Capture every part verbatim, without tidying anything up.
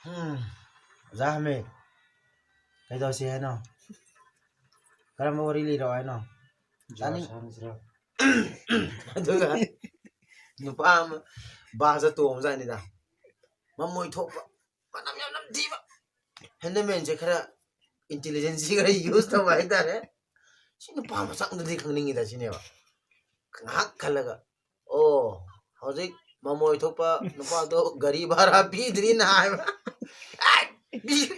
ꯎꯝ, ꯑꯣꯖꯥ ꯍꯥꯃꯦ, ꯀꯩꯗꯧꯁꯤ ꯍꯥꯏꯅꯣ? ꯀꯔꯝꯕ ꯋꯥꯔꯤ ꯂꯤꯔꯛꯑꯣ ꯍꯥꯏꯅꯣ? ꯖꯨꯋꯥꯔ ꯇꯥꯅꯤꯡ- ꯁꯥꯟꯅꯁꯤꯔꯣ? ꯑꯗꯨꯒ ꯅꯨꯄꯥ ꯑꯃ ꯕꯥꯁꯇ ꯇꯣꯡꯕꯖꯥꯠꯅꯤꯗ, ꯃꯃꯣꯏ ꯊꯣꯛꯄ, ꯃꯅꯝ ꯌꯥꯝ ꯅꯝꯊꯤꯕ꯫ ꯍꯦꯟꯗꯃꯦꯟꯁꯦ ꯈꯔ intelligence ꯈꯔ use ꯇꯧꯕ ꯍꯥꯏꯇꯥꯔꯦ꯫ ꯁꯤ ꯅꯨꯄꯥ ꯃꯁꯛ ꯑꯝꯇꯗꯤ ꯈꯪꯅꯤꯡꯉꯤꯗ ꯁꯤꯅꯦꯕ꯫ ꯉꯥꯏꯍꯥꯛ ꯈꯜꯂꯒ, "ꯑꯣ, ꯍꯧꯖꯤꯛ ꯃꯃꯣꯏ ꯊꯣꯛꯄ ꯅꯨꯄꯥꯗꯣ ꯒꯥꯔꯤ ꯚꯔꯥ ꯄꯤꯗ꯭ꯔꯤꯅ ꯍꯥꯏꯕ"꯫ ꯑꯦ, ꯄꯤꯔꯦ꯫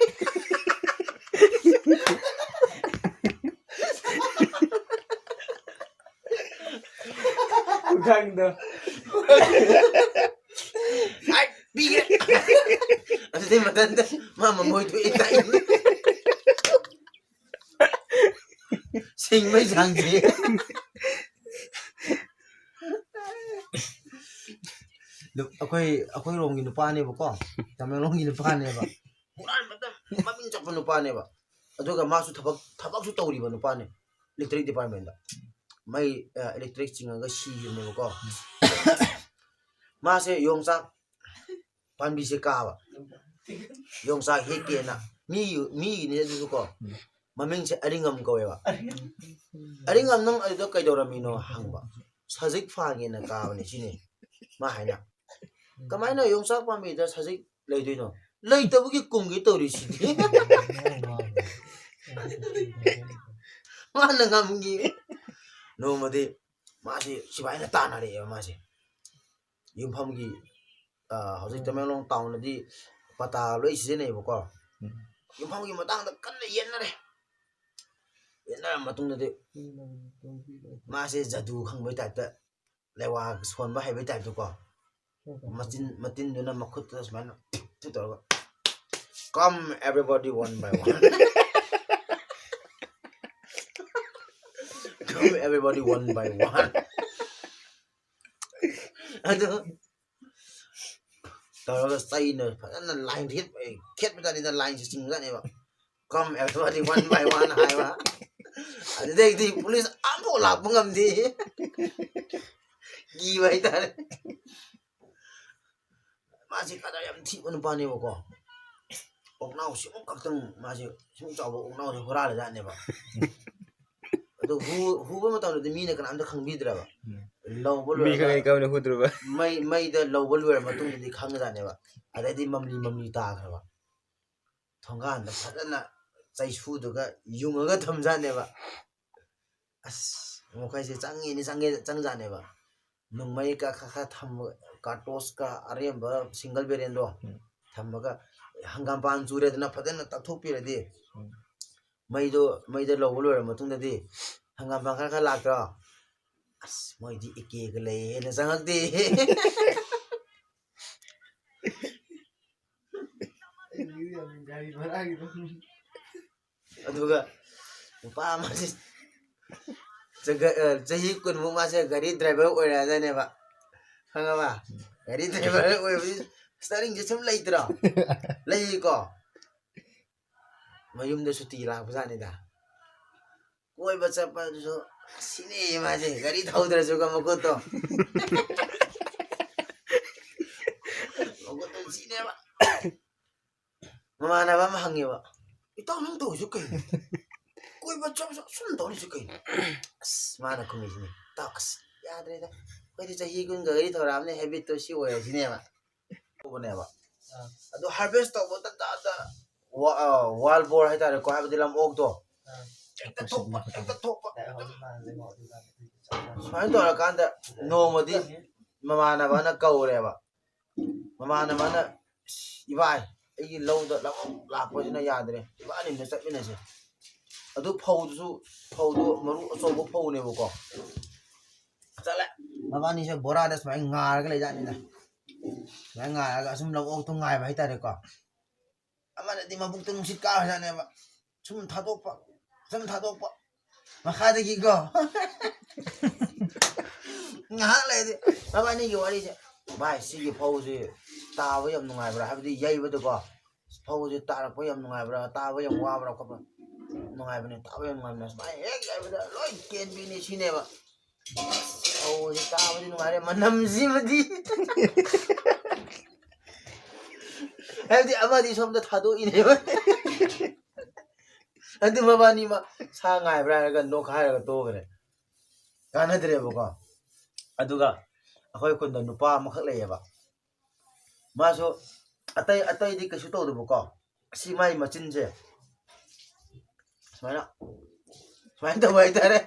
ꯈꯨꯈꯪꯗꯣ꯫ ꯑꯦ, ꯄꯤꯔꯦ꯫ ꯑꯗꯨꯗꯩ ꯃꯊꯟꯇ ꯃꯥ ꯃꯃꯣꯏ ꯊꯣꯛꯑꯦ ꯇꯥꯏ꯫ ꯁꯤꯡꯕꯩ ꯆꯥꯡꯁꯦ꯫ ꯅꯨꯞ-, ꯑꯩꯈꯣꯏ, ꯑꯩꯈꯣꯏꯔꯣꯝꯒꯤ ꯅꯨꯄꯥꯅꯦꯕꯀꯣ, ꯇꯃꯦꯡꯂꯣꯡꯒꯤ ꯅꯨꯄꯥꯅꯦꯕ꯫ ꯍꯨꯔꯥꯟꯕꯗ ꯃꯃꯤꯡ ꯆꯠꯄ ꯅꯨꯄꯥꯅꯦꯕ꯫ ꯑꯗꯨꯒ ꯃꯥꯁꯨ ꯊꯕꯛ, ꯊꯕꯛꯁꯨ ꯇꯧꯔꯤꯕ ꯅꯨꯄꯥꯅꯦ, electric department ꯇ꯫ ꯃꯩ, ꯑ, electric ꯆꯤꯡꯉꯒ ꯁꯤꯈꯤꯕꯅꯦꯕꯀꯣ꯫ ꯃꯥꯁꯦ ꯌꯣꯡꯆꯥꯛ ꯄꯥꯝꯕꯤꯁꯦ ꯀꯥꯕ, ꯌꯣꯡꯆꯥꯛ ꯍꯦꯛꯀꯦꯅ꯫ ꯃꯤ, ꯃꯤꯒꯤꯅꯦ ꯑꯗꯨꯁꯨ ꯀꯣ꯫ ꯃꯃꯤꯡꯁꯦ ꯑꯔꯤꯡꯉꯝ ꯀꯧꯋꯦꯕ꯫ "ꯑꯔꯤꯡꯉꯝ, ꯅꯪ ꯑꯗꯨꯗ ꯀꯩꯗꯧꯔꯝꯃꯤꯅꯣ?" ꯍꯪꯕ꯫ "ꯁꯖꯤꯛ ꯐꯥꯒꯦꯅ ꯀꯥꯕꯅꯦ" ꯁꯤꯅꯤ ꯃꯥ ꯍꯥꯏꯅ꯫ "ꯀꯃꯥꯏꯅ ꯌꯣꯡꯆꯥꯛ ꯄꯥꯝꯕꯤꯗ ꯁꯖꯤꯛ ꯂꯩꯗꯣꯏꯅꯣ?" "ꯂꯩꯇꯕꯒꯤ ꯀꯨꯝꯒꯦ ꯇꯧꯔꯤꯁꯤꯗꯤ"꯫ ꯃꯥꯅ ꯉꯝꯈꯤ꯫ ꯅꯣꯡꯃꯗꯤ ꯃꯥꯁꯤ ꯁꯤꯐꯥꯏꯅ ꯇꯥꯟꯅꯔꯛꯑꯦꯕ ꯃꯥꯁꯦ꯫ ꯌꯨꯝꯐꯝꯒꯤ, ꯑ, ꯍꯧꯖꯤꯛ ꯎꯝ꯫ ꯇꯃꯦꯡꯂꯣꯡ town ꯗꯗꯤ ꯄꯇꯥ ꯂꯣꯏ ꯁꯤꯖꯤꯟꯅꯩꯕꯀꯣ꯫ ꯎꯝ꯫ ꯌꯨꯝꯐꯝꯒꯤ ꯃꯇꯥꯡꯗ ꯀꯟꯅ ꯌꯦꯠꯅꯔꯦ꯫ ꯌꯦꯠꯅꯔ ꯃꯇꯨꯡꯗꯗꯤ ꯃꯥꯁꯦ ꯖꯗꯨ ꯈꯪꯕꯩ type ꯇ, ꯂꯩꯋꯥ ꯁꯣꯟꯕ ꯍꯩꯕꯩ type ꯇ ꯀꯣ꯫ ꯃꯆꯤꯟ, ꯃꯇꯤꯟꯗꯨꯅ ꯃꯈꯨꯠꯇ ꯁꯨꯃꯥꯏꯅ ꯇꯧꯔꯒ, "Come everybody one by one." "Come everybody one by one." ꯑꯗꯨ ꯇꯧꯔꯒ ꯆꯩꯅ ꯐꯖꯅ line ꯈꯦꯠꯄ, ꯈꯦꯠꯄ ꯖꯥꯠꯅꯤꯗ, line ꯁꯦ ꯆꯤꯡꯕ ꯖꯥꯠꯅꯦꯕ꯫ "Come everybody one by one" ꯍꯥꯏꯕ꯫ ꯑꯗꯨꯗꯩꯗꯤ police ꯑꯃꯐꯥꯎ ꯂꯥꯛꯄ ꯉꯝꯗꯦ꯫ ꯀꯤꯕ ꯍꯥꯏꯇꯥꯔꯦ꯫ ꯃꯥꯁꯦ ꯀꯗꯔ ꯌꯥꯝ ꯊꯤꯕ ꯅꯨꯄꯥꯅꯦꯕꯀꯣ꯫ ꯑꯣꯛꯅꯥꯎ ꯁꯤꯃꯨꯛ ꯈꯛꯇꯪ, ꯃꯥꯁꯦ ꯁꯤꯃꯨꯛ ꯆꯥꯎꯕ ꯑꯣꯛꯅꯥꯎꯁꯦ ꯍꯨꯔꯥꯜꯂꯖꯥꯠꯅꯦꯕ꯫ ꯑꯗꯨ ꯍꯨ-, ꯍꯨꯕ ꯃꯇꯝꯗꯗꯤ ꯃꯤꯅ ꯀꯅꯥꯝꯇ ꯈꯪꯕꯤꯗ꯭ꯔꯕ꯫ ꯎꯝ. ꯂꯧꯕ ꯃꯤ ꯈꯪꯉꯤ ꯂꯣꯏꯔꯒ ꯀꯃꯥꯏꯅ ꯍꯨꯗ꯭ꯔꯨꯕ? ꯃꯩ, ꯃꯩꯗ ꯂꯧꯕ ꯂꯣꯏꯔ ꯃꯇꯨꯡꯗꯗꯤ ꯈꯪꯉꯖꯥꯠꯅꯦꯕ꯫ ꯑꯗꯩꯗꯤ ꯃꯝꯂꯤ ꯃꯝꯂꯤ ꯇꯥꯈ꯭ꯔꯕ꯫ ꯊꯣꯡꯒꯥꯟꯗ ꯐꯖꯅ ꯆꯩꯁꯨꯗꯨꯒ ꯌꯨꯡꯉꯒ ꯊꯝꯖꯥꯠꯅꯦꯕ꯫ ꯑꯁ, ꯃꯈꯣꯏꯁꯦ ꯆꯪꯉꯤꯅꯤ, ꯆꯪꯉꯦ, ꯆꯪꯖꯥꯠꯅꯦꯕ꯫ ꯅꯣꯡꯃꯩ ꯀ-, ꯈꯔ, ꯈꯔ ꯊꯝꯕ, ꯀꯥꯔꯇꯣꯁꯀ ꯑꯔꯦꯝꯕ ꯁꯤꯡꯒꯜ ꯕꯦꯔꯦꯟꯗꯣ ꯎꯝ. ꯊꯝꯃꯒ, ꯍꯪꯒꯥꯝꯄꯥꯟ ꯆꯨꯔꯦꯗꯅ ꯐꯖꯅ ꯇꯛꯊꯣꯛꯄꯤꯔꯗꯤ, ꯎꯝ. ꯃꯩꯗꯣ, ꯃꯩꯗ ꯂꯧꯕ ꯂꯣꯏꯔ ꯃꯇꯨꯡꯗꯗꯤ ꯍꯪꯒꯥꯝꯄꯥꯟ ꯈꯔ, ꯈꯔ ꯂꯥꯛꯇ꯭ꯔꯣ? ꯑꯁ, ꯃꯣꯏꯗꯤ ꯑꯦꯀꯦꯒ ꯂꯩꯌꯦꯅ ꯆꯪꯉꯛꯇꯦ꯫ ꯑꯩꯒꯤꯗꯤ ꯌꯥꯝ ꯒꯥꯔꯤ ꯚꯔꯥꯒꯤꯗꯣ꯫ ꯑꯗꯨꯒ ꯅꯨꯄꯥ ꯑꯃꯁꯤ ꯆꯒ-, ꯑ, ꯆꯍꯤ ꯀꯨꯟꯃꯨꯛ ꯃꯥꯁꯦ ꯒꯥꯔꯤ ꯗ꯭ꯔꯥꯏꯚꯔ ꯑꯣꯏꯔꯛꯑꯖꯥꯠꯅꯦꯕ꯫ ꯈꯪꯉꯕ? ꯒꯥꯔꯤ ꯗ꯭ꯔꯥꯏꯚꯔ ꯑꯣꯏꯕꯁꯤ ꯁ꯭ꯇꯤꯌꯥꯔꯤꯡꯁꯦ ꯁꯨꯝ ꯂꯩꯇ꯭ꯔꯣ? ꯂꯩꯀꯣ? ꯃꯌꯨꯝꯗ ꯁꯨꯇꯤ ꯂꯥꯛꯄꯖꯥꯠꯅꯤꯗ꯫ ꯀꯣꯏꯕ ꯆꯠꯄꯗꯨꯁꯨ ꯁꯤꯅꯦ ꯃꯥꯁꯦ, ꯒꯥꯔꯤ ꯊꯧꯗ꯭ꯔꯁꯨ ꯃꯈꯨꯠꯇꯣ꯫ ꯃꯈꯨꯠꯇꯣ ꯁꯤꯅꯦꯕ꯫ ꯃꯃꯥꯟꯅꯕ ꯑꯃ ꯍꯪꯉꯦꯕ, "ꯏꯇꯥꯎ, ꯅꯪ ꯇꯧꯔꯤꯁꯦ ꯀꯩꯅꯣ? ꯀꯣꯏꯕ ꯆꯠꯄꯁꯨ ꯑꯁꯨꯝ ꯇꯧꯔꯤꯁꯦ ꯀꯩꯅꯣ?" ꯑꯁ, ꯃꯥꯅ ꯈꯨꯝꯃꯤꯁꯤꯅꯦ, "ꯏꯇꯥꯎ, ꯑꯁ, ꯌꯥꯗ꯭ꯔꯦꯗ꯫ ꯑꯩꯈꯣꯏꯗꯤ ꯆꯍꯤ ꯀꯨꯟꯒ ꯒꯥꯔꯤ ꯊꯧꯔꯛꯑꯕꯅꯤꯅ ꯍꯦꯕꯤꯠꯇꯣ ꯁꯤ ꯑꯣꯏꯔꯁꯤꯅꯦꯕ"꯫ ꯇꯧꯕꯅꯦꯕ꯫ ꯑꯥ. ꯑꯗꯨ ꯍꯥꯔꯚꯦꯁ ꯇꯧꯕ ꯇꯟꯖꯥꯗ ꯋꯥ-, ꯑ, ꯋꯥꯏꯜ ꯕꯣꯔ ꯍꯥꯏꯇꯥꯔꯦꯀꯣ, ꯍꯥꯏꯕꯗꯤ ꯂꯝ ꯑꯣꯛꯇꯣ꯫ ꯑꯥ. ꯍꯦꯛꯇ ꯊꯣꯛꯄ, ꯍꯦꯛꯇ ꯊꯣꯛꯄ꯫ ꯗꯥꯏ ꯍꯥꯔꯠ ꯃꯥꯅ ꯂꯩꯕ ꯑꯗꯨꯒ ꯁꯨꯃꯥꯏꯅ ꯇꯧꯔꯀꯥꯟꯗ ꯅꯣꯡꯃꯗꯤ ꯃꯃꯥꯟꯅꯕꯅ ꯀꯧꯔꯦꯕ꯫ ꯃꯃꯥꯟꯅꯕꯅ, "ꯏꯁ, ꯏꯕꯥꯏ, ꯑꯩꯒꯤ ꯂꯧꯗ ꯂꯧ ꯂꯥꯛꯄꯁꯤꯅ ꯌꯥꯗ꯭ꯔꯦ, ꯏꯕꯥꯅꯤꯅ ꯆꯠꯃꯤꯟꯅꯁꯦ꯫ ꯑꯗꯨ ꯐꯧꯗꯨꯁꯨ, ꯐꯧꯗꯨ ꯃꯔꯨ ꯑꯆꯧꯕ ꯐꯧꯅꯦꯕꯀꯣ"꯫ ꯆꯠꯂꯦ꯫ ꯃꯕꯥꯅꯤꯁꯦ ꯕꯣꯔꯥꯗ ꯁꯨꯃꯥꯏꯅ ꯉꯥꯔꯒ ꯂꯩꯖꯥꯠꯅꯤꯗ꯫ ꯁꯨꯃꯥꯏꯅ ꯉꯥꯔꯒ ꯑꯁꯨꯝ ꯂꯧ ꯑꯣꯛꯇꯣ ꯉꯥꯏꯕ ꯍꯥꯏꯇꯥꯔꯦꯀꯣ꯫ ꯑꯃꯅꯗꯤ ꯃꯕꯨꯛꯇ ꯅꯨꯡꯁꯤꯠ ꯀꯥꯈ꯭ꯔꯖꯥꯠꯅꯦꯕ꯫ ꯁꯨꯝ ꯊꯥꯗꯣꯛꯄ, ꯁꯨꯝ ꯊꯥꯗꯣꯛꯄ꯫ ꯃꯈꯥꯗꯒꯤꯀꯣ꯫ ꯉꯥꯏꯍꯥꯛ ꯂꯩꯔꯗꯤ ꯃꯕꯥꯅꯤꯒꯤ ꯋꯥꯔꯤꯁꯦ, "ꯚꯥꯏ, ꯁꯤꯒꯤ ꯐꯧꯁꯤ ꯇꯥꯕ ꯌꯥꯝ ꯅꯨꯡꯉꯥꯏꯕ꯭ꯔꯥ?" ꯍꯥꯏꯕꯗꯤ ꯌꯩꯕꯗꯀꯣ꯫ "ꯐꯧꯁꯤ ꯇꯥꯔꯛꯄ ꯌꯥꯝ ꯅꯨꯡꯉꯥꯏꯕ꯭ꯔꯥ? ꯇꯥꯕ ꯌꯥꯝ ꯋꯥꯕ꯭ꯔꯥ ꯈꯣꯠꯄ꯭ꯔꯥ?" "ꯅꯨꯡꯉꯥꯏꯕꯅꯦ, ꯇꯥꯕ ꯌꯥꯝ ꯅꯨꯡꯉꯥꯏꯕꯅꯦ"꯫ ꯁꯨꯃꯥꯏꯅ ꯍꯦꯛ ꯌꯩꯕꯗ ꯂꯣꯏ ꯀꯦꯟꯕꯤꯅꯤ ꯁꯤꯅꯦꯕ꯫ ꯐꯧꯁꯤ ꯇꯥꯕꯗꯤ ꯅꯨꯡꯉꯥꯏꯔꯦ, ꯃꯅꯝꯁꯤꯃꯗꯤ꯫ ꯍꯥꯏꯕꯗꯤ ꯑꯃꯗꯤ ꯁꯣꯝꯗ ꯊꯥꯗꯣꯛꯏꯅꯦꯕ꯫ ꯑꯗꯨ ꯃꯕꯥꯅꯤꯃꯛ ꯁꯥ ꯉꯥꯏꯕ꯭ꯔꯥ ꯍꯥꯏꯔꯒ ꯅꯣꯛꯈꯥꯏꯔꯒ ꯇꯣꯛꯈ꯭ꯔꯦ꯫ ꯀꯥꯟꯅꯗ꯭ꯔꯦꯕꯀꯣ꯫ ꯑꯗꯨꯒ ꯑꯩꯈꯣꯏ ꯈꯨꯟꯗ ꯅꯨꯄꯥ ꯑꯃꯈꯛ ꯂꯩꯌꯦꯕ꯫ ꯃꯥꯁꯨ ꯑꯇꯩ ꯑꯇꯩꯗꯤ ꯀꯩꯁꯨ ꯇꯧꯗꯕꯀꯣ꯫ ꯑꯁꯤ ꯃꯥꯏ ꯃꯆꯤꯟꯁꯦ ꯁꯨꯃꯥꯏꯅ ꯁꯨꯃꯥꯏꯅ ꯇꯧꯕ ꯍꯥꯏꯇꯥꯔꯦ꯫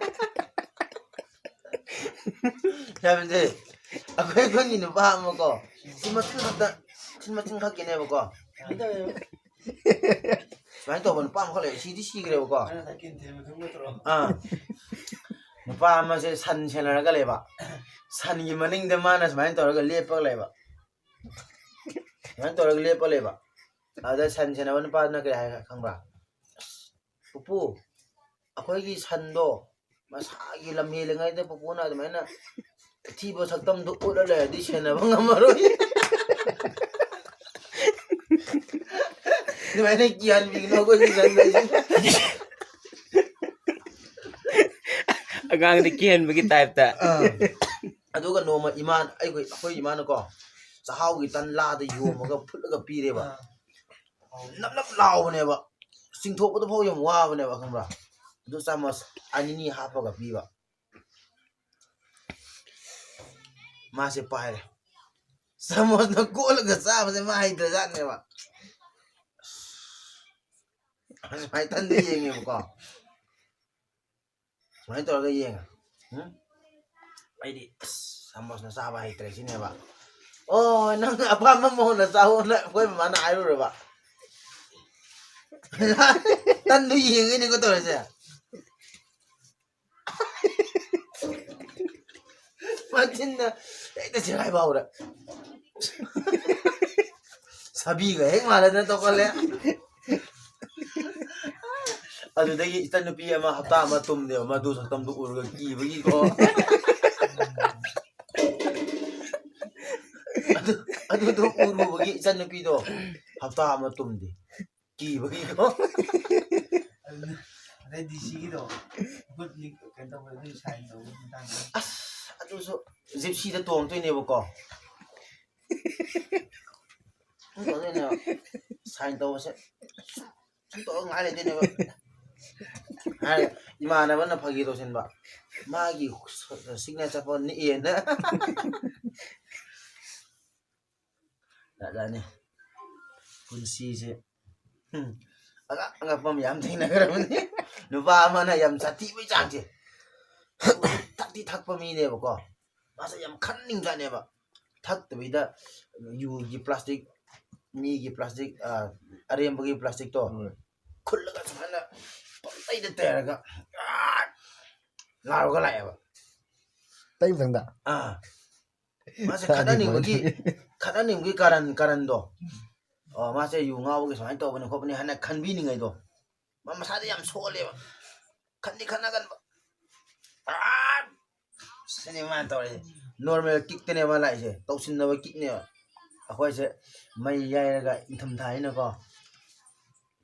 ꯌꯥꯝꯁꯦ ꯑꯩꯈꯣꯏ ꯈꯨꯟꯒꯤ ꯅꯨꯄꯥ ꯑꯃꯀꯣ, ꯁꯤ ꯃꯆꯤꯟ ꯈꯛꯇ, ꯁꯤ ꯃꯆꯤꯟ ꯈꯛꯀꯤꯅꯦꯕꯀꯣ꯫ ꯁꯨꯃꯥꯏꯅ ꯇꯧꯕ ꯅꯨꯄꯥ ꯑꯃꯈꯛ ꯂꯩ, ꯁꯤꯗꯤ ꯁꯤꯈ꯭ꯔꯦꯕꯀꯣ꯫ ꯑꯥ, ꯅꯨꯄꯥ ꯑꯃꯁꯦ ꯁꯟ ꯁꯦꯟꯅꯔꯒ ꯂꯩꯕ꯫ ꯁꯟꯒꯤ ꯃꯅꯤꯡꯗ ꯃꯥꯅ ꯁꯨꯃꯥꯏꯅ ꯇꯧꯔꯒ ꯂꯦꯞꯄꯒ ꯂꯩꯕ꯫ ꯁꯨꯃꯥꯏꯅ ꯇꯧꯔꯒ ꯂꯦꯞꯄ ꯂꯩꯕ꯫ ꯑꯗ ꯁꯟ ꯁꯦꯟꯅꯕ ꯅꯨꯄꯥꯗꯨꯅ ꯀꯔꯤ ꯍꯥꯏ ꯈꯪꯕ꯭ꯔꯥ? "ꯄꯨꯄꯨ, ꯑꯩꯈꯣꯏꯒꯤ ꯁꯟꯗꯣ ꯃꯁꯥꯒꯤ ꯂꯝ ꯍꯦꯜꯂꯤꯉꯩꯗ ꯄꯨꯄꯨꯅ ꯑꯗꯨꯃꯥꯏꯅ ꯑꯊꯤꯕ ꯁꯛꯇꯝꯗꯣ ꯎꯠꯂ ꯂꯩꯔꯗꯤ ꯁꯦꯟꯅꯕ ꯉꯝꯃꯔꯣꯏ꯫" ꯑꯗꯨꯃꯥꯏꯅ ꯀꯤꯍꯟꯕꯤꯒꯅꯨ ꯑꯩꯈꯣꯏꯒꯤ ꯁꯟꯗꯣ꯫ ꯑꯉꯥꯡꯗ ꯀꯤꯍꯟꯕꯒꯤ ꯇꯥꯏꯞꯇ꯫ ꯑꯥ꯫ ꯑꯗꯨꯒ ꯅꯣꯡꯃ ꯏꯃꯥ, ꯑꯩꯈꯣꯏ ꯑꯩꯈꯣꯏ ꯏꯃꯥꯅꯀꯣ, ꯆꯥꯛꯍꯥꯎꯒꯤ ꯇꯟ ꯂꯥꯗ ꯌꯣꯝꯃꯒ ꯐꯨꯠꯂꯒ ꯄꯤꯔꯦꯕ꯫ ꯅꯞ ꯅꯞ ꯂꯥꯎꯕꯅꯦꯕ, ꯆꯤꯡꯊꯣꯛꯄꯗ ꯐꯥꯎ ꯌꯥꯝ ꯋꯥꯕꯅꯦꯕ, ꯈꯪꯕ꯭ꯔꯥ? ꯑꯗꯨ ꯆꯥꯃꯁ ꯑꯅꯤꯅꯤ ꯍꯥꯞꯄꯒ ꯄꯤꯕ꯫ ꯃꯥꯁꯦ ꯄꯥꯏꯔꯦ, ꯆꯥꯃꯁꯅ ꯀꯣꯠꯂꯒ ꯆꯥꯕꯁꯦ ꯃꯥ ꯍꯩꯇ꯭ꯔꯖꯥꯠꯅꯦꯕ꯫ ꯑꯁ, ꯃꯥꯏ ꯇꯟꯗ ꯌꯦꯡꯉꯦꯕꯀꯣ꯫ ꯁꯨꯃꯥꯏꯅ ꯇꯧꯔꯒ ꯌꯦꯡꯉꯦ꯫ ꯎꯝ? ꯑꯩꯗꯤ ꯑꯁ, ꯆꯥꯃꯁꯅ ꯆꯥꯕ ꯍꯩꯇ꯭ꯔꯦ ꯁꯤꯅꯦꯕ꯫ "ꯑꯣ, ꯅꯪ ꯑꯄꯥꯝꯕ ꯃꯑꯣꯡꯗ ꯆꯥꯎꯑꯣꯅ" ꯑꯩꯈꯣꯏ ꯃꯃꯥꯅ ꯍꯥꯏꯔꯨꯔꯕ꯫ ꯇꯟꯗꯨ ꯌꯦꯡꯉꯤꯅꯦꯀꯣ ꯇꯧꯔꯤꯁꯦ꯫ ꯃꯆꯤꯟꯅ ꯍꯦꯛꯇ ꯆꯦꯈꯥꯏꯕ ꯍꯧꯔꯦ꯫ ꯁꯥꯕꯤꯒ ꯍꯦꯛ ꯃꯥꯟꯅꯗꯅ ꯇꯧꯈꯠꯂꯦ꯫ ꯑꯗꯨꯗꯒꯤ ꯏꯆꯟꯅꯨꯄꯤ ꯑꯃ ꯍꯞꯇꯥ ꯑꯃ ꯇꯨꯝꯗꯦꯕ, ꯃꯗꯨ ꯁꯛꯇꯝꯗꯨ ꯎꯔꯒ ꯀꯤꯕꯒꯤꯀꯣ꯫ ꯑꯗꯨ, ꯑꯗꯨꯗꯣ ꯎꯔꯨꯕꯒꯤ ꯏꯆꯟꯅꯨꯄꯤꯗꯣ ꯍꯞꯇꯥ ꯑꯃ ꯇꯨꯝꯗꯦ, ꯀꯤꯕꯒꯤꯀꯣ꯫ ꯑꯗꯩ ꯗꯤ ꯁꯤꯒꯤꯗꯣ ꯒꯨꯗ ꯂꯤꯛ ꯀꯩꯅꯣ ꯇꯧꯕ ꯑꯗꯨꯒꯤ ꯁꯥꯏꯟ ꯇꯧꯕꯒꯤ ꯃꯇꯥꯡꯗ꯫ ꯑꯁ, ꯑꯗꯨꯁꯨ ꯖꯤꯞꯁꯤꯗ ꯇꯣꯡꯗꯣꯏꯅꯦꯕꯀꯣ꯫ ꯁꯨꯝ ꯇꯧꯗꯣꯏꯅꯦꯕ꯫ ꯁꯥꯏꯟ ꯇꯧꯕꯁꯦ ꯁꯨꯝ ꯇꯧꯔꯒ ꯉꯥꯏ ꯂꯩꯗꯣꯏꯅꯦꯕ꯫ ꯍꯥꯏꯔꯒ ꯏꯃꯥꯟꯅꯕꯅ ꯐꯥꯒꯤ ꯇꯧꯁꯤꯟꯕ, "ꯃꯥꯒꯤ ꯁꯤꯒꯅꯦꯆꯔ ꯐꯥꯎ ꯅꯤꯛꯑꯦꯅ"꯫ ꯖꯥꯠ ꯖꯥꯠꯅꯤ ꯄꯨꯟꯁꯤꯁꯦ꯫ ꯎꯝ꯫ ꯑꯉꯛ ꯑꯉꯛꯄ ꯃꯌꯥꯝ ꯊꯦꯡꯅꯈ꯭ꯔꯕꯅꯤ꯫ ꯅꯨꯄꯥ ꯑꯃꯅ ꯌꯥꯝ ꯁꯥꯊꯤꯕꯩ ꯆꯥꯡꯁꯦ꯫ ꯊꯛꯇꯤ ꯊꯛꯄ ꯃꯤꯅꯦꯕꯀꯣ꯫ ꯃꯥꯁꯦ ꯌꯥꯝ ꯈꯟꯅꯤꯡꯖꯥꯠꯅꯦꯕ꯫ ꯊꯛꯇꯕꯤꯗ ꯌꯨꯒꯤ ꯄ꯭ꯂꯥꯁꯇꯤꯛ, ꯃꯤꯒꯤ ꯄ꯭ꯂꯥꯁꯇꯤꯛ, ꯑ, ꯑꯔꯦꯝꯕꯒꯤ ꯄ꯭ꯂꯥꯁꯇꯤꯛꯇꯣ ꯍꯣꯏ꯫ ꯈꯨꯜꯂꯒ ꯁꯨꯃꯥꯏꯅ ꯄꯪꯇꯩꯗ ꯇꯩꯔꯒ, "ꯑꯥ!" ꯂꯥꯎꯔꯒ ꯂꯥꯛꯑꯦꯕ꯫ ꯇꯩ ꯃꯊꯪꯗ? ꯑꯥ꯫ ꯃꯥꯁꯦ ꯈꯠꯅꯅꯤꯡꯕꯒꯤ, ꯈꯠꯅꯅꯤꯡꯕꯒꯤ ꯀꯥꯔꯟ, ꯀꯥꯔꯟꯗꯣ꯫ ꯑꯣ, ꯃꯥꯁꯦ ꯌꯨ ꯉꯥꯎꯕꯒꯤ ꯁꯨꯃꯥꯏꯅ ꯇꯧꯕꯅꯤ ꯈꯣꯠꯄꯅꯤ ꯍꯥꯏꯅ ꯈꯟꯕꯤꯅꯤꯡꯉꯩꯗꯣ꯫ ꯃꯥ ꯃꯁꯥꯗ ꯌꯥꯝ ꯁꯣꯜꯂꯦꯕ꯫ ꯈꯠꯅꯤ ꯈꯠꯅꯒꯟꯕ꯫ ꯑꯥ! ꯁꯤꯅꯤ ꯃꯥꯅ ꯇꯧꯔꯤꯁꯦ꯫ ꯅꯣꯔꯃꯦꯜ ꯀꯤꯛꯇꯅꯦ ꯃꯥ ꯂꯥꯛꯏꯁꯦ꯫ ꯇꯧꯁꯤꯟꯅꯕ ꯀꯤꯛꯅꯦꯕ꯫ ꯑꯩꯈꯣꯏꯁꯦ ꯃꯩ ꯌꯥꯏꯔꯒ ꯏꯪꯊꯝꯊꯥꯅꯤꯅꯀꯣ꯫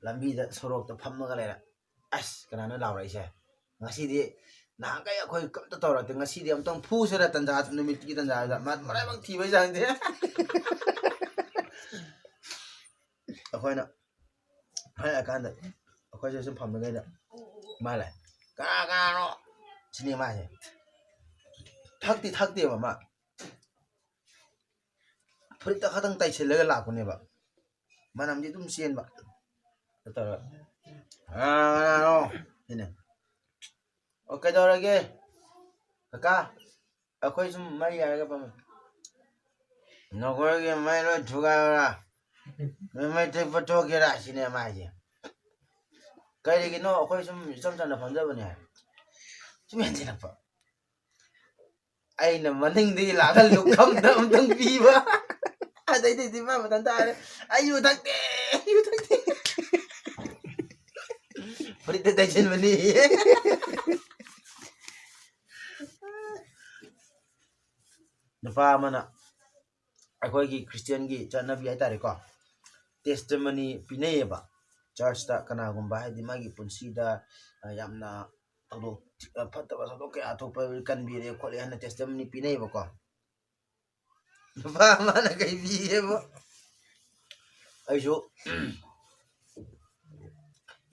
ꯂꯝꯕꯤꯗ ꯁꯣꯔꯣꯛꯇ ꯐꯝꯃꯒ ꯂꯩꯔꯦ꯫ ꯑꯁ, ꯀꯅꯥꯅꯣ ꯂꯥꯎꯔꯛꯏꯁꯦ? ꯉꯁꯤꯗꯤ ꯅꯍꯥꯟꯈꯩ ꯑꯩꯈꯣꯏ ꯀꯩꯝꯇ ꯇꯧꯔꯛꯇꯦ꯫ ꯉꯁꯤꯗꯤ ꯑꯝꯇꯪ ꯐꯨꯁꯤꯔ ꯇꯟꯖꯥ, ꯅꯨꯃꯤꯠꯀꯤ ꯇꯟꯖꯥꯁꯤꯗ꯫ ꯃꯥ ꯃꯔꯥꯏꯕꯛ ꯊꯤꯕꯩ ꯆꯥꯡꯁꯦ꯫ ꯑꯩꯈꯣꯏꯅ ꯍꯥꯏꯔꯛꯑꯀꯥꯟꯗ ꯑꯩꯈꯣꯏꯁꯦ ꯁꯨꯝ ꯐꯝꯃꯤꯉꯩꯗ ꯃꯥ ꯂꯥꯛꯑꯦ꯫ "ꯀꯅꯥ ꯀꯅꯥꯅꯣ?" ꯁꯤꯅꯤ ꯃꯥꯁꯦ꯫ ꯊꯛꯇꯤ ꯊꯛꯇꯦꯕ ꯃꯥ꯫ ꯐꯨꯔꯤꯠꯇ ꯈꯛꯇꯪ ꯇꯩꯁꯤꯜꯂꯒ ꯂꯥꯛꯄꯅꯦꯕ꯫ ꯃꯅꯝꯗꯤ ꯑꯗꯨꯝ ꯆꯦꯟꯕ꯫ ꯇꯧꯔꯒ, "ꯀꯅꯥ ꯀꯅꯥꯅꯣ?" ꯁꯤꯅꯦ꯫ "ꯑꯣ, ꯀꯩꯗꯧꯔꯒꯦ? ꯀꯀꯥ, ꯑꯩꯈꯣꯏ ꯁꯨꯝ ꯃꯩ ꯌꯥꯏꯔꯒ ꯐꯝꯃꯤ꯫ ꯅꯈꯣꯏꯒꯤ ꯃꯩ ꯂꯣꯏ ꯊꯨꯒꯥꯏꯔꯣꯔꯥ? ꯅꯣꯏ ꯃꯩ ꯇꯦꯛꯄ ꯊꯣꯛꯀꯦꯔꯥ?" ꯁꯤꯅꯦ ꯃꯥ ꯍꯥꯏꯁꯦ꯫ "ꯀꯔꯤꯒꯤꯅꯣ? ꯑꯩꯈꯣꯏ ꯁꯨꯝ ꯏꯆꯝ ꯆꯝꯅ ꯐꯝꯖꯕꯅꯦ" ꯍꯥꯏ꯫ ꯁꯨꯝ ꯍꯦꯟꯖꯤꯜꯂꯛꯄ꯫ ꯑꯩꯅ ꯃꯅꯤꯡꯗꯒꯤ ꯂꯥꯛꯑꯒ ꯂꯨꯈꯝꯗ ꯑꯃꯨꯛꯇꯪ ꯄꯤꯕ꯫ ꯑꯗꯩꯗꯤ ꯃꯥ ꯃꯊꯟꯇ ꯍꯥꯏꯔꯦ, "ꯑꯩ ꯌꯨ ꯊꯛꯇꯦ, ꯌꯨ ꯊꯛꯇꯦ"꯫ ꯐꯨꯔꯤꯠꯇ ꯇꯩꯁꯤꯟꯕꯅꯤ꯫ ꯅꯨꯄꯥ ꯑꯃꯅ ꯑꯩꯈꯣꯏꯒꯤ ꯈ꯭ꯔꯤꯁꯇꯤꯌꯥꯟꯒꯤ ꯆꯠꯅꯕꯤ ꯍꯥꯏꯇꯥꯔꯦꯀꯣ, testimony ꯄꯤꯅꯩꯌꯦꯕ꯫ ꯆꯔꯆꯇ ꯀꯅꯥꯒꯨꯝꯕ, ꯍꯥꯏꯗꯤ, ꯃꯥꯒꯤ ꯄꯨꯟꯁꯤꯗ, ꯑ, ꯌꯥꯝꯅ ꯊꯧꯗꯣꯛ, ꯑ, ꯐꯠꯇꯕ ꯊꯧꯗꯣꯛ ꯀꯌꯥ ꯊꯣꯛꯄ ꯀꯟꯕꯤꯔꯦ ꯈꯣꯠꯂꯦ ꯍꯥꯏꯅ testimony ꯄꯤꯅꯩꯌꯦꯕꯀꯣ꯫ ꯅꯨꯄꯥ ꯑꯃꯅ ꯀꯩ ꯄꯤꯒꯦꯕꯨ? ꯑꯩꯁꯨ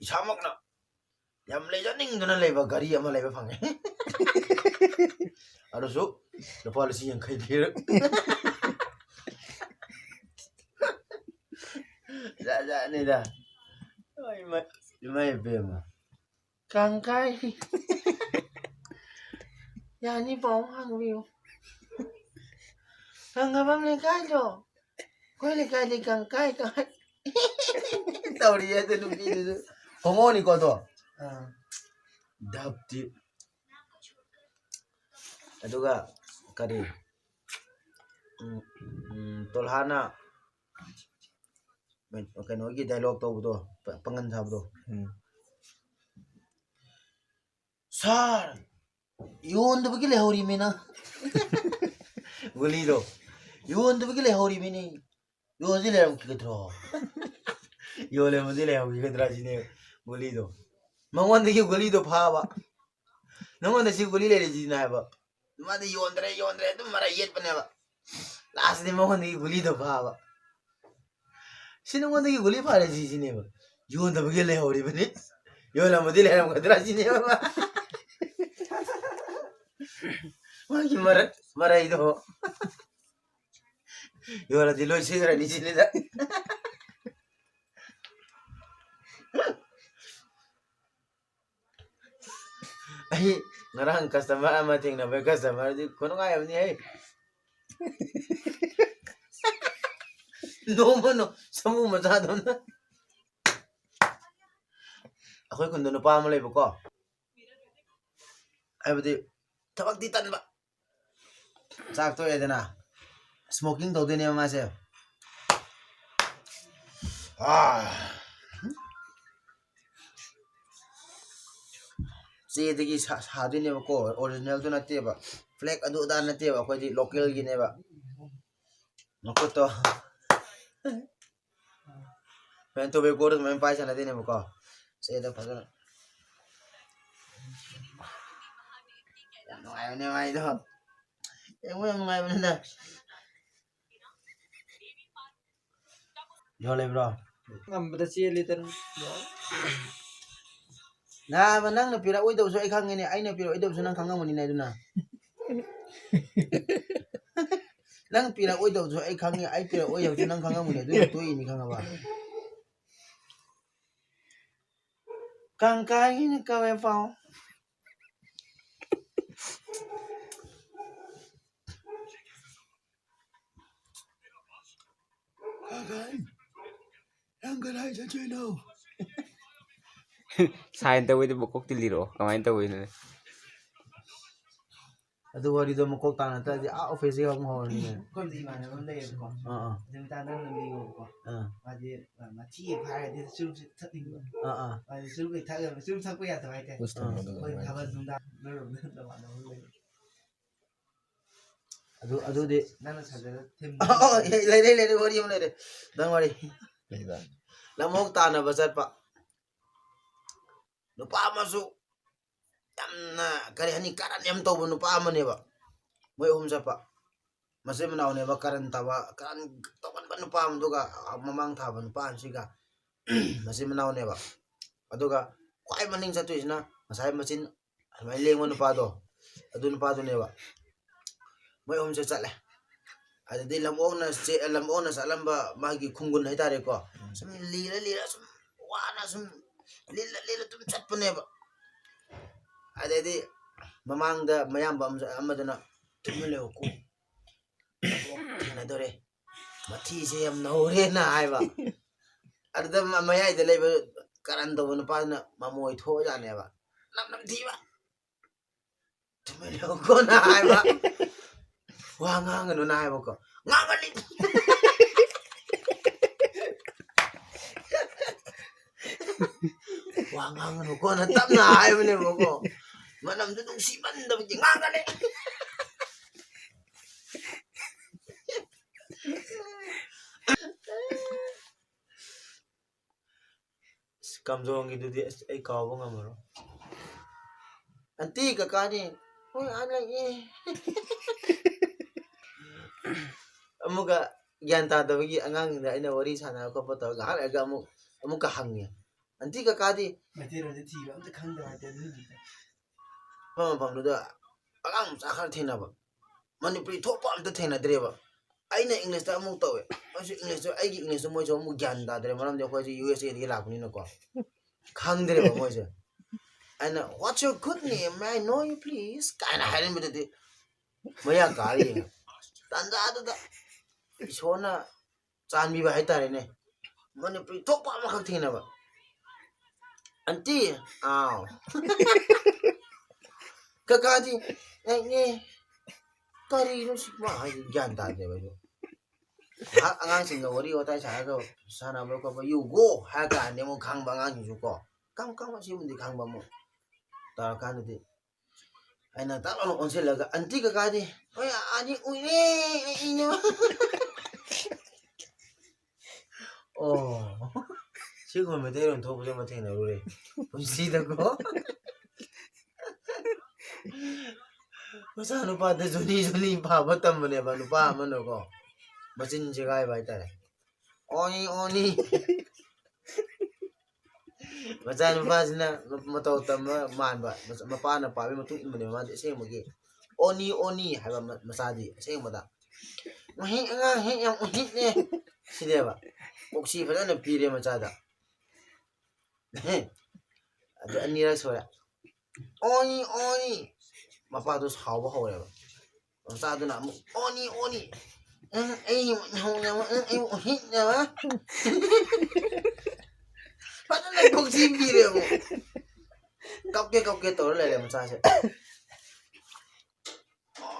ꯏꯁꯥꯃꯛꯅ ꯌꯥꯝ ꯂꯩꯖꯅꯤꯡꯗꯨꯅ ꯂꯩꯕ ꯒꯥꯔꯤ ꯑꯃ ꯂꯩꯕ ꯐꯪꯉꯦ꯫ ꯑꯗꯨꯁꯨ ꯂꯨꯄꯥ ꯂꯤꯁꯤꯡ ꯌꯥꯡꯈꯩ ꯄꯤꯔ꯫ ꯖꯥꯠ ꯖꯥꯠꯅꯤꯗ꯫ ꯏꯃꯥ, ꯏꯃꯥ ꯏꯕꯦꯝꯃ꯫ ꯀꯥꯡꯀꯥꯏ꯫ ꯌꯥꯅꯤ, ꯄꯥꯎ ꯍꯪꯕꯤꯌꯨ꯫ ꯈꯪꯉꯕꯝ ꯂꯩꯀꯥꯏꯗꯣ? ꯑꯩꯈꯣꯏ ꯂꯩꯀꯥꯏꯗꯤ ꯀꯥꯡꯀꯥꯏ ꯀꯥꯏ꯫ ꯇꯧꯔꯤꯌꯦ ꯑꯗꯨ ꯅꯨꯄꯤꯗꯨꯁꯨ꯫ ꯍꯣꯃꯣꯅꯤꯀꯣ ꯑꯗꯣ? ꯑꯥ꯫ ꯗꯞꯇꯤ꯫ ꯑꯗꯨꯒ ꯀꯔꯤ? ꯎꯝ, ꯎꯝ, ꯇꯣꯜꯍꯥꯅ ꯀꯩꯅꯣꯒꯤ dialogue ꯇꯧꯕꯗꯣ, ꯄ-, ꯄꯥꯡꯒꯟ ꯁꯥꯕꯗꯣ꯫ ꯎꯝ꯫ "ꯁꯥꯔ, ꯌꯣꯟꯗꯕꯒꯤ ꯂꯩꯍꯧꯔꯤꯃꯤꯅ꯫" ꯒꯨꯂꯤꯗꯣ꯫ "ꯌꯣꯟꯗꯕꯒꯤ ꯂꯩꯍꯧꯔꯤꯃꯤꯅꯤ꯫ ꯌꯣꯟꯗꯤ ꯂꯩꯔꯝꯈꯤꯒꯗ꯭ꯔꯣ?" ꯌꯣꯜꯂꯝꯃꯗꯤ ꯂꯩꯍꯧꯈꯤꯒꯗ꯭ꯔꯥ ꯁꯤꯅꯦ ꯒꯨꯂꯤꯗꯣ꯫ ꯃꯉꯣꯟꯗꯒꯤ ꯒꯨꯂꯤꯗꯣ ꯐꯥꯕ꯫ "ꯅꯉꯣꯟꯗ ꯁꯤ ꯒꯨꯂꯤ ꯂꯩꯔꯤꯁꯤꯅ" ꯍꯥꯏꯕ꯫ ꯃꯥꯗꯤ "ꯌꯣꯟꯗ꯭ꯔꯦ, ꯌꯣꯟꯗ꯭ꯔꯦ", ꯑꯗꯨꯝ ꯃꯔꯩ ꯌꯦꯠꯄꯅꯦꯕ꯫ Lastꯗꯤ ꯃꯉꯣꯟꯗꯒꯤ ꯒꯨꯂꯤꯗꯣ ꯐꯥꯕ꯫ "ꯁꯤ ꯅꯉꯣꯟꯗꯒꯤ ꯒꯨꯂꯤ ꯐꯥꯔꯦ ꯁꯤꯁꯤꯅꯦꯕ꯫ ꯌꯣꯟꯗꯕꯒꯤ ꯂꯩꯍꯧꯔꯤꯕꯅꯤ꯫ ꯌꯣꯜꯂꯝꯃꯗꯤ ꯂꯩꯔꯝꯒꯗ꯭ꯔꯥ ꯁꯤꯅꯦꯕ ꯃꯥ꯫ ꯃꯥꯒꯤ ꯃꯔꯩ-, ꯃꯔꯩꯗꯣ꯫ ꯌꯣꯜꯂꯗꯤ ꯂꯣꯏ ꯁꯤꯈ꯭ꯔꯅꯤ ꯁꯤꯅꯤꯗ꯫ ꯑꯩ ꯉꯔꯥꯡ customer ꯑꯃ ꯊꯦꯡꯅꯕ, customerꯗꯤ ꯈꯨꯅꯨꯡꯉꯥꯏ ꯑꯃꯅꯤ ꯍꯦ꯫ ꯅꯣꯡꯃ ꯅꯣ-, ꯁꯃꯨ ꯃꯆꯥꯗꯧꯅ꯫ ꯑꯩꯈꯣꯏ ꯈꯨꯟꯗ ꯅꯨꯄꯥ ꯑꯃ ꯂꯩꯕꯀꯣ, ꯍꯥꯏꯕꯗꯤ ꯊꯕꯛꯇꯤ ꯇꯟꯕ꯫ ꯆꯥꯛ ꯇꯣꯛꯑꯦꯗꯅ, smoking ꯇꯧꯗꯣꯏꯅꯦꯕ ꯃꯥꯁꯦ꯫ ꯑꯥ꯫ ꯆꯦꯗꯒꯤ ꯁꯥ-, ꯁꯥꯗꯣꯏꯅꯦꯕꯀꯣ, originalꯗꯨ ꯅꯠꯇꯦꯕ, fake ꯑꯗꯨ ꯑꯗꯥ ꯅꯠꯇꯦꯕ, ꯑꯩꯈꯣꯏꯗꯤ localꯒꯤꯅꯦꯕ꯫ ꯃꯈꯨꯠꯇꯣ ꯁꯨꯃꯥꯏꯅ ꯇꯣꯕꯦꯀꯣꯗꯣ ꯁꯨꯃꯥꯏꯅ ꯄꯥꯏ ꯁꯥꯟꯅꯗꯣꯏꯅꯦꯕꯀꯣ꯫ ꯆꯦꯗ ꯐꯖꯅ꯫ ꯌꯥꯝ ꯅꯨꯡꯉꯥꯏꯕꯅꯦ ꯃꯥꯏꯗꯣ꯫ ꯌꯦꯡꯕ ꯌꯥꯝ ꯅꯨꯡꯉꯥꯏꯕꯅꯤꯗ꯫ ꯌꯣꯜꯂꯤꯕ꯭ꯔꯣ? ꯉꯝꯕꯗ ꯆꯦꯜꯂꯤꯗꯅ꯫ ꯅꯥꯕ, ꯅꯪꯅ ꯄꯤꯔꯛꯑꯣꯏꯗꯕꯁꯨ ꯑꯩ ꯈꯪꯉꯤꯅꯦ, ꯑꯩꯅ ꯄꯤꯔꯛꯑꯣꯏꯗꯕꯁꯨ ꯅꯪ ꯈꯪꯉꯝꯒꯅꯤꯅꯦ꯫ ꯑꯗꯨꯅ ꯅꯪ ꯄꯤꯔꯛꯑꯣꯏꯗꯕꯁꯨ ꯑꯩ ꯈꯪꯉꯤ, ꯑꯩ ꯄꯤꯔꯛꯑꯣꯏꯗꯕꯁꯨ ꯅꯪ ꯈꯪꯉꯝꯒꯅꯤ꯫ ꯑꯗꯨꯅ ꯇꯣꯛꯏꯅꯤ, ꯈꯪꯉꯕ? ꯀꯥꯡꯀꯥꯏꯒꯤꯅ ꯀꯧꯋꯦ ꯄꯥꯎ꯫ ꯀꯥꯡꯀꯥꯏ, ꯅꯪ ꯀꯗꯥꯏ ꯆꯠꯇꯣꯏꯅꯣ? ꯁꯥꯏꯟ ꯇꯧꯕꯩꯗꯤ ꯃꯀꯣꯛꯇꯤ ꯂꯤꯔꯛꯑꯣ, ꯀꯃꯥꯏꯅ ꯇꯧꯕꯩꯅꯣ? ꯑꯗꯨ ꯋꯥꯔꯤꯗꯣ ꯃꯀꯣꯛ ꯇꯥꯅ ꯇꯥꯔꯗꯤ ꯑꯥ ꯑꯣꯐꯤꯁꯁꯤꯒ ꯑꯃꯨꯛ ꯍꯧꯔꯅꯤꯅꯦ꯫ ꯑꯩꯈꯣꯏꯗꯤ ꯏꯃꯥꯟꯅꯕ ꯑꯃ ꯂꯩꯌꯦꯕꯀꯣ꯫ ꯑꯥ, ꯑꯥ꯫ ꯑꯗꯨ ꯃꯇꯥꯡꯗ ꯑꯗꯨꯝ ꯂꯤꯌꯣꯕꯀꯣ꯫ ꯑꯥ꯫ ꯃꯥꯗꯤ, ꯑ, ꯃꯊꯤ ꯍꯦꯛ ꯐꯥꯏꯔꯗꯤ ꯆꯨꯔꯨꯞꯁꯦ ꯊꯛꯅꯤꯡꯕ꯫ ꯑꯥ, ꯑꯥ꯫ ꯃꯥꯗꯤ ꯆꯨꯔꯨꯞ ꯍꯦꯛ ꯊꯛꯑꯒ ꯆꯨꯔꯨꯞ ꯊꯛꯄ ꯌꯥꯗꯕ ꯍꯥꯏꯇꯥꯔꯦ꯫ ꯑꯥ꯫ ꯑꯩꯈꯣꯏ ꯊꯥꯕꯜ ꯅꯨꯡꯗꯥꯡ ꯅꯣꯏꯔꯣꯝꯗ ꯅꯃꯥꯟꯅꯕ ꯑꯃ ꯂꯩ꯫ ꯑꯗꯨ, ꯑꯗꯨꯗꯤ ꯅꯪꯅ ꯁꯥꯖꯔ ꯊꯤꯝ ꯑꯣ, ꯑꯣ, ꯂꯩ, ꯂꯩ, ꯂꯩ, ꯂꯩ, ꯋꯥꯔꯤ ꯑꯃ ꯂꯩꯔꯦ꯫ ꯅꯪ ꯋꯥꯔꯤ꯫ ꯂꯩꯗ꯫ ꯂꯝꯑꯣꯛ ꯇꯥꯟꯅꯕ ꯆꯠꯄ꯫ ꯅꯨꯄꯥ ꯑꯃꯁꯨ ꯌꯥꯝꯅ, ꯀꯔꯤ ꯍꯥꯏꯅꯤ, ꯀꯔꯟ ꯌꯥꯝ ꯇꯧꯕ ꯅꯨꯄꯥ ꯑꯃꯅꯦꯕ꯫ ꯃꯣꯏ ꯑꯍꯨꯝ ꯆꯠꯄ꯫ ꯃꯆꯤꯟ ꯃꯅꯥꯎꯅꯦꯕ, ꯀꯔꯟ ꯇꯧꯕ, ꯀꯔꯟ ꯇꯧꯒꯟꯕ ꯅꯨꯄꯥ ꯑꯃꯗꯨꯒ, ꯃꯃꯥꯡ ꯊꯥꯕ ꯅꯨꯄꯥ ꯑꯃꯁꯤꯒ ꯃꯆꯤꯟ ꯃꯅꯥꯎꯅꯦꯕ꯫ ꯑꯗꯨꯒ ꯈ꯭ꯋꯥꯏ ꯃꯅꯤꯡ ꯆꯠꯇꯣꯏꯁꯤꯅ ꯉꯁꯥꯏ ꯃꯆꯤꯟ ꯑꯗꯨꯃꯥꯏꯅ ꯂꯦꯡꯕ ꯅꯨꯄꯥꯗꯣ, ꯑꯗꯨ ꯅꯨꯄꯥꯗꯨꯅꯦꯕ꯫ ꯃꯣꯏ ꯑꯍꯨꯝꯁꯦ ꯆꯠꯂꯦ꯫ ꯑꯗꯨꯗꯤ ꯂꯝꯑꯣꯛꯅ ꯆꯦ-, ꯂꯝꯑꯣꯛꯅ ꯆꯠꯂꯝꯕ ꯃꯥꯒꯤ ꯈꯣꯡꯒꯨꯟ ꯍꯥꯏꯇꯥꯔꯦꯀꯣ, ꯁꯨꯝ ꯂꯤꯔ ꯂꯤꯔ ꯁꯨꯝ ꯋꯥꯅ ꯁꯨꯝ ꯂꯤꯜꯂ ꯂꯤꯜꯂ ꯑꯗꯨꯝ ꯆꯠꯄꯅꯦꯕ꯫ ꯑꯗꯩꯗꯤ ꯃꯃꯥꯡꯗ ꯃꯌꯥꯝꯕ ꯑꯃ-, ꯑꯃꯗꯨꯅ, "ꯇꯨꯃꯤꯟ ꯂꯩꯌꯨꯀꯣ, ꯊꯦꯡꯅꯗꯣꯔꯦ, ꯃꯊꯤꯁꯦ ꯌꯥꯝ ꯅꯧꯔꯦꯅ" ꯍꯥꯏꯕ꯫ ꯑꯗꯨꯗ ꯃ-, ꯃꯌꯥꯏꯗ ꯂꯩꯕ ꯀꯔꯟ ꯇꯧꯕ ꯅꯨꯄꯥꯗꯨꯅ ꯃꯃꯣꯏ ꯊꯣꯛꯑꯖꯥꯠꯅꯦꯕ, ꯅꯝ ꯅꯝꯊꯤꯕ꯫ "ꯇꯨꯃꯤꯟ ꯂꯩꯌꯨꯀꯣꯅ" ꯍꯥꯏꯕ, "ꯋꯥ ꯉꯥꯡꯒꯅꯨꯅ" ꯍꯥꯏꯕꯀꯣ, "ꯉꯥꯡꯒꯅꯤ!" "ꯋꯥ ꯉꯥꯡꯒꯅꯨꯀꯣꯅ" ꯇꯞꯅ ꯍꯥꯏꯕꯅꯦꯕꯀꯣ, ꯃꯅꯝꯗꯨ ꯅꯨꯡꯁꯤꯃꯟꯗꯕꯒꯤ, "ꯉꯥꯡꯒꯅꯤ!" ꯑꯁ, ꯀꯥꯝꯖꯣꯡꯒꯤꯗꯨꯗꯤ ꯑꯁ ꯑꯩ ꯀꯥꯎꯕ ꯉꯝꯃꯔꯣꯏ꯫ "ꯑꯟꯇꯤ, ꯀꯀꯥꯅꯤ?" "ꯍꯣꯏ, ꯑꯥ ꯂꯩꯌꯦ꯫" ꯑꯃꯨꯛꯀ ꯒ꯭ꯌꯥꯟ ꯇꯥꯗꯕꯒꯤ ꯑꯉꯥꯡꯁꯤꯡꯗ ꯑꯩꯅ ꯋꯥꯔꯤ ꯁꯥꯟꯅꯕ ꯈꯣꯠꯄ ꯇꯧꯔꯒ ꯉꯥꯏꯍꯥꯛ ꯂꯩꯔꯒ ꯑꯃꯨꯛ ꯑꯃꯨꯛꯀ ꯍꯪꯉꯦ, "ꯑꯟꯇꯤ ꯀꯀꯥꯗꯤ?" ꯃꯩꯇꯩꯂꯣꯟꯁꯦ ꯊꯤꯕ ꯑꯝꯇ ꯈꯪꯗꯕ ꯍꯥꯏꯇꯥꯔꯦ ꯑꯗꯨꯒꯤꯗ꯫ ꯃꯐꯝ ꯃꯐꯝꯗꯨꯗ ꯑꯉꯥꯡ ꯃꯆꯥ ꯈꯔ ꯊꯦꯡꯅꯕ, ꯃꯅꯤꯄꯨꯔꯤ ꯊꯣꯛꯄ ꯑꯝꯇ ꯊꯦꯡꯅꯗ꯭ꯔꯦꯕ꯫ ꯑꯩꯅ ꯏꯪꯂꯤꯁꯇ ꯑꯃꯨꯛ ꯇꯧꯋꯦ, ꯃꯣꯏꯁꯨ ꯏꯪꯂꯤꯁꯇ, ꯑꯩꯒꯤ ꯏꯪꯂꯤꯁꯇꯨ ꯃꯣꯏꯁꯨ ꯑꯃꯨꯛ ꯒ꯭ꯌꯥꯟ ꯇꯥꯗ꯭ꯔꯦ, ꯃꯔꯝꯗꯤ ꯑꯩꯈꯣꯏꯁꯦ ꯌꯨ ꯑꯦꯁ ꯑꯦꯗꯒꯤ ꯂꯥꯛꯄꯅꯤꯅꯀꯣ꯫ ꯈꯪꯗ꯭ꯔꯦꯕ ꯃꯣꯏꯁꯦ꯫ ꯑꯩꯅ, "What's your good name? May I know you, please?" ꯀꯥꯏꯅ ꯍꯥꯏꯔꯝꯕꯗꯨꯗꯤ ꯃꯌꯥ ꯀꯥꯔ ꯌꯦꯡꯉꯦ꯫ ꯇꯥꯟꯖꯥꯗꯨꯗ ꯏꯁꯣꯔꯅ ꯆꯥꯟꯕꯤꯕ ꯍꯥꯏꯇꯥꯔꯦꯅꯦ, ꯃꯅꯤꯄꯨꯔꯤ ꯊꯣꯛꯄ ꯑꯃꯈꯛ ꯊꯦꯡꯅꯕ꯫ "ꯑꯟꯇꯤ?" "ꯑꯥꯎ?" "ꯀꯀꯥꯗꯤ?" "ꯑꯩꯅꯦ?" ꯀꯔꯤꯅꯣ ꯁꯤ ꯃꯥ ꯍꯥꯏꯁꯦ? ꯒ꯭ꯌꯥꯟ ꯇꯥꯗꯦꯕ ꯑꯩꯁꯨ꯫ ꯉꯥꯏꯍꯥꯛ ꯑꯉꯥꯡꯁꯤꯡꯒ ꯋꯥꯔꯤ ꯋꯥꯇꯥꯏ ꯁꯥꯔꯒ ꯁꯥꯟꯅꯕ ꯈꯣꯠꯄ, "You go" ꯍꯥꯏꯔ ꯀꯥꯟꯗ ꯑꯃꯨꯛ ꯈꯪꯕ ꯑꯉꯥꯡꯁꯤꯡꯁꯨ ꯀꯣ, "ꯀꯝ ꯀꯝ?" ꯑꯁꯤꯒꯨꯝꯕꯗꯤ ꯈꯪꯕ ꯑꯃꯨꯛ ꯇꯧꯔꯀꯥꯟꯗꯗꯤ ꯑꯩꯅ ꯇꯥꯛ ꯂꯥꯎꯅ ꯑꯣꯟꯁꯤꯜꯂꯒ, "ꯑꯟꯇꯤ ꯀꯀꯥꯗꯤ?" "ꯍꯣꯏ, ꯑꯅꯤ ꯎꯏꯔꯦ ꯑꯩꯅ꯫" ꯑꯣ, ꯁꯤꯒꯨꯝꯕ ꯃꯩꯇꯩꯂꯣꯟ ꯊꯣꯛꯄꯁꯦ ꯑꯃ ꯊꯦꯡꯅꯔꯨꯔꯦ ꯄꯨꯟꯁꯤꯗꯀꯣ꯫ ꯃꯆꯥꯅꯨꯄꯥꯗ ꯖꯣꯅꯤ ꯖꯣꯅꯤ ꯄꯥꯕ ꯇꯝꯕꯅꯦꯕ ꯅꯨꯄꯥ ꯑꯃꯅꯀꯣ, ꯃꯆꯤꯟ ꯁꯦꯒꯥꯏꯕ ꯍꯥꯏꯇꯥꯔꯦ꯫ "ꯑꯣꯅꯤ ꯑꯣꯅꯤ"꯫ ꯃꯆꯥꯅꯨꯄꯥꯁꯤꯅ ꯃꯇꯧ ꯇꯝꯕ ꯃꯥꯟꯕ, ꯃꯆꯥ-, ꯃꯄꯥꯅ ꯄꯥꯕꯒꯤ ꯃꯇꯨꯡ ꯏꯟꯕꯅꯦꯕ ꯃꯥꯗꯤ ꯑꯁꯦꯡꯕꯒꯤ꯫ "ꯑꯣꯅꯤ ꯑꯣꯅꯤ" ꯍꯥꯏꯕ ꯃ-, ꯃꯆꯥꯗꯤ ꯑꯁꯦꯡꯕꯗ꯫ "ꯃꯍꯤ ꯑꯉꯥꯡ ꯍꯦꯛ ꯌꯥꯝ ꯎꯍꯤꯛꯅꯦ" ꯁꯤꯅꯦꯕ꯫ ꯀꯣꯛꯁꯤ ꯐꯖꯅ ꯄꯤꯔꯦ ꯃꯆꯥꯗ꯫ ꯑꯗꯨ ꯑꯅꯤꯔꯛ ꯁꯨꯔꯦ꯫ "ꯑꯣꯅꯤ ꯑꯣꯅꯤ"꯫ ꯃꯄꯥꯗꯣ ꯁꯥꯎꯕ ꯍꯧꯔꯦꯕ꯫ ꯃꯆꯥꯗꯨꯅ ꯑꯃꯨꯛ, "ꯑꯣꯅꯤ ꯑꯣꯅꯤ꯫ ꯅꯪ ꯑꯩ ꯍꯧꯅꯕ, ꯅꯪ ꯑꯩꯕꯨ ꯎꯍꯤꯛꯅꯕ?" ꯐꯖꯅ ꯀꯣꯛꯁꯤ ꯄꯤꯔꯦ ꯑꯃꯨꯛ꯫ ꯀꯞꯀꯦ ꯀꯞꯀꯦ ꯇꯧꯔ ꯂꯩꯔꯦ ꯃꯆꯥꯁꯦ꯫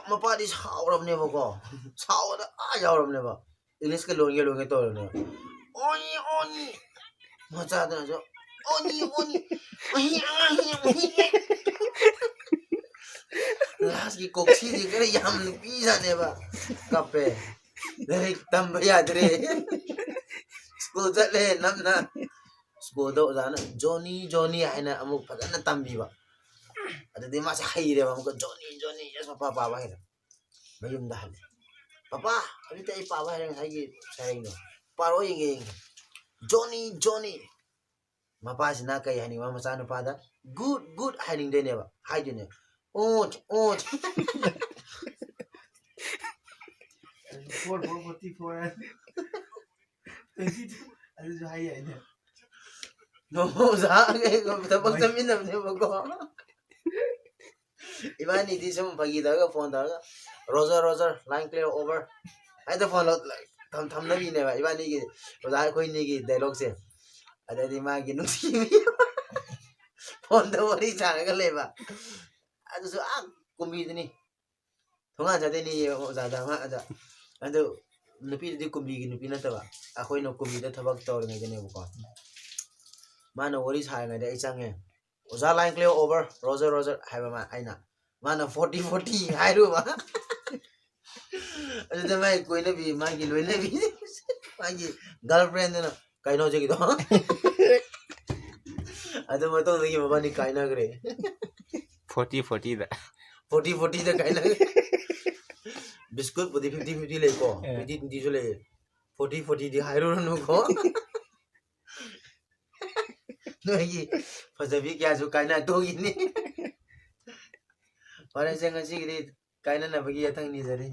ꯃꯄꯥꯗꯤ ꯁꯥꯎꯔꯕꯅꯦꯕꯀꯣ, ꯁꯥꯎꯕꯗ ꯑꯥ ꯌꯥꯎꯔꯕꯅꯦꯕ꯫ ꯏꯪꯂꯤꯁꯀ ꯂꯣꯟꯒꯦ ꯂꯣꯟꯒꯦ ꯇꯧꯔꯕꯅꯦꯕ꯫ "ꯑꯣꯅꯤ ꯑꯣꯅꯤ"꯫ ꯃꯆꯥꯗꯨꯅꯁꯨ, "ꯑꯣꯅꯤ ꯑꯣꯅꯤ꯫ ꯃꯍꯤ ꯑꯉꯥꯡ ꯍꯦꯛ ꯌꯥꯝ ꯎꯍꯤꯛꯅꯦ"꯫ ꯂꯥꯁꯀꯤ ꯀꯣꯛꯁꯤꯗꯤ ꯈꯔ ꯌꯥꯝꯅ ꯄꯤꯖꯥꯠꯅꯦꯕ꯫ ꯀꯞꯄꯦ꯫ ꯂꯥꯏꯔꯤꯛ ꯇꯝꯕ ꯌꯥꯗ꯭ꯔꯦ꯫ ꯁ꯭ꯀꯨꯜ ꯆꯠꯂꯦ ꯅꯝꯅ꯫ ꯁ꯭ꯀꯨꯜꯗ ꯑꯣꯖꯥꯅ "ꯖꯣꯅꯤ, ꯖꯣꯅꯤ" ꯍꯥꯏꯅ ꯑꯃꯨꯛ ꯐꯖꯅ ꯇꯝꯕꯤꯕ꯫ ꯑꯗꯨꯗꯤ ꯃꯥꯁꯦ ꯍꯩꯔꯦꯕ ꯑꯃꯨꯛꯀ, "ꯖꯣꯅꯤ, ꯖꯣꯅꯤ", ꯌꯦꯁ, ꯃꯄꯥ ꯄꯥꯕ ꯍꯩꯔꯦ꯫ ꯃꯌꯨꯝꯗ ꯍꯜꯂꯦ꯫ "ꯄꯄꯥ, ꯑꯗꯨꯗꯤ ꯑꯩ ꯄꯥꯕ ꯍꯩꯔꯦ ꯉꯁꯥꯏꯒꯤ ꯁꯩꯔꯦꯡꯗꯣ꯫ ꯄꯥꯔꯛꯑꯣ ꯌꯦꯡꯒꯦ, ꯌꯦꯡꯒꯦ꯫ ꯖꯣꯅꯤ, ꯖꯣꯅꯤ!" ꯃꯄꯥꯁꯤꯅ ꯀꯩ ꯍꯥꯏꯅꯤꯡꯕ ꯃꯆꯥꯅꯨꯄꯥꯗ? "ꯒꯨꯗ, ꯒꯨꯗ" ꯍꯥꯏꯅꯤꯡꯗꯣꯏꯅꯦꯕ, ꯍꯥꯏꯗꯣꯏꯅꯦ꯫ "ꯑꯣꯠ, ꯑꯣꯠ!" Four, four, forty-four ꯍꯥꯏ꯫ Twenty two, ꯑꯗꯨꯁꯨ ꯍꯥꯏ ꯌꯥꯏꯅꯦ꯫ ꯅꯣꯡꯃ ꯑꯣꯖꯥ ꯑꯃꯒ ꯑꯩꯒ ꯊꯕꯛ ꯆꯠꯃꯤꯟꯅꯕꯅꯦꯕꯀꯣ꯫ ꯏꯕꯥꯅꯤꯗꯤ ꯁꯨꯝ ꯐꯥꯒꯤ ꯇꯧꯔꯒ, ꯐꯣꯟ ꯇꯧꯔꯒ, "Roger, Roger, line clear, over" ꯍꯥꯏꯗ ꯐꯣꯟ ꯊꯝ-, ꯊꯝꯅꯕꯤꯅꯦꯕ ꯏꯕꯥꯅꯤꯒꯤ, ꯑꯣꯖꯥ ꯑꯩꯈꯣꯏꯅꯤꯒꯤ dialogueꯁꯦ꯫ ꯑꯗꯩꯗꯤ ꯃꯥꯒꯤ ꯅꯨꯡꯁꯤꯕꯤ ꯐꯣꯟꯗ ꯋꯥꯔꯤ ꯁꯥꯔꯒ ꯂꯩꯕ꯫ ꯑꯗꯨꯁꯨ ꯑꯥ ꯀꯨꯝꯕꯤꯗꯨꯅꯤ꯫ ꯊꯣꯡꯒꯥꯟ ꯆꯠꯇꯣꯏꯅꯦꯌꯦ ꯑꯣꯖꯥꯗ ꯑꯃ ꯑꯗ꯫ ꯑꯗꯨ ꯅꯨꯄꯤꯗꯨꯗꯤ ꯀꯨꯝꯕꯤꯒꯤ ꯅꯨꯄꯤ ꯅꯠꯇꯕ, ꯑꯩꯈꯣꯏꯅ ꯀꯨꯝꯕꯤꯗ ꯊꯕꯛ ꯇꯧꯔꯤꯉꯩꯗꯅꯦꯕꯀꯣ꯫ ꯃꯥꯅ ꯋꯥꯔꯤ ꯁꯥꯔꯤꯉꯩꯗ ꯑꯩ ꯆꯪꯉꯦ꯫ "ꯑꯣꯖꯥ, line clear, over, Roger, Roger" ꯍꯥꯏꯕ ꯃꯥ, ꯑꯩꯅ, ꯃꯥꯅ "forty, forty" ꯍꯥꯏꯔꯨꯕ꯫ ꯑꯗꯨꯗ ꯃꯥꯒꯤ ꯀꯣꯏꯅꯕꯤ, ꯃꯥꯒꯤ ꯂꯣꯏꯅꯕꯤ, ꯃꯥꯒꯤ girlfriendꯗꯨꯅ, "ꯀꯩꯅꯣ ꯍꯧꯖꯤꯛꯀꯤꯗꯣ?" ꯑꯗꯨ ꯃꯇꯨꯡꯗꯒꯤ ꯃꯕꯥꯅꯤ ꯀꯥꯏꯅꯈ꯭ꯔꯦ꯫ Forty, fortyꯗ꯫ Forty, fortyꯗ ꯀꯥꯏꯅꯈ꯭ꯔꯦ꯫ ꯕꯤꯁꯀꯨꯠꯄꯨꯗꯤ fifty, fifty ꯂꯩꯀꯣ, ꯑꯦ꯫ Twenty, twentyꯁꯨ ꯂꯩ꯫ Forty, fortyꯗꯤ ꯍꯥꯏꯔꯨꯔꯅꯨꯀꯣ꯫ ꯅꯣꯏꯒꯤ ꯐꯖꯕꯤ ꯀꯌꯥꯁꯨ ꯀꯥꯏꯅ ꯇꯣꯛꯏꯅꯤ꯫ ꯐꯔꯦꯁꯦ, ꯉꯁꯤꯒꯤꯗꯤ ꯀꯥꯏꯅꯅꯕꯒꯤ ꯌꯥꯊꯪ ꯅꯤꯖꯔꯤ꯫